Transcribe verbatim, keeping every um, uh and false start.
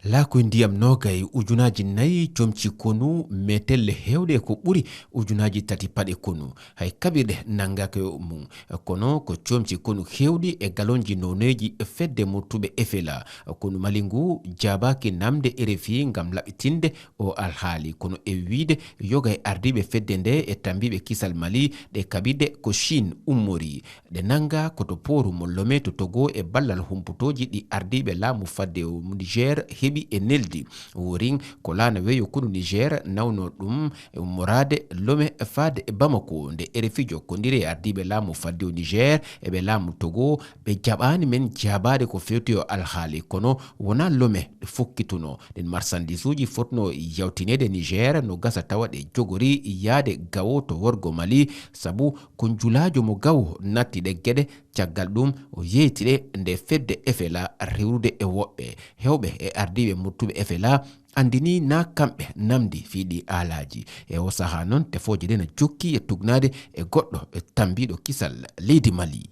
Laakoy ndiyam noogay ujunaaji nayi comci konu, meetelle heewɗe ko ɓuri ujunaaji tati paɗe konu. Hay kaɓirɗe nanngaaka e mum. Kono ko comci konu heewɗi e galonji noneeji fedde murtuɓe F L A. Konu Mali ngu jaabaaki namde R F I ngam laɓɓitinde o alhaali. Kono e wiyde yoga e ardiiɓe fedde nde e tammbiiɓe kisal Mali, ɗe kaɓirɗe ko Chine ummori. Ɗe nannga ko to pooru mo Lomé to Togo e ballal humputooji ɗi ardiiɓe laamu fadde o Niger heɓi e neldi. Worin ko laana weeyo konu Niger nawno ɗum e ummoraade Lomé faade e Bamako. Nde R F I jokkondiri e ardiiɓe laamu fadde o Niger e ɓe laamu Togo, ɓe jaɓaani men jaabaade ko feewti o alhaali, kono wonaa Lomé ɗe fokkitunoo. Ɗen marsandisuuji fotnoo yawtineede Niger no gasa tawa ɗe jogori yaade Gawo to worgo Mali, sabu ko njulaajo mo Gawo natti ɗe geɗe. Caggal ɗum, o yeeyti ɗe nde fedde F L A rewrude e woɓɓe heewɓe e ardiiɓe murtuɓe F L A anndini na kamɓe namdi fii ɗi aalaaji. E o sahaa noon, tefooje ɗe na jokki e tugnaade e goɗɗo e tammbiiɗo kisal leydi Mali.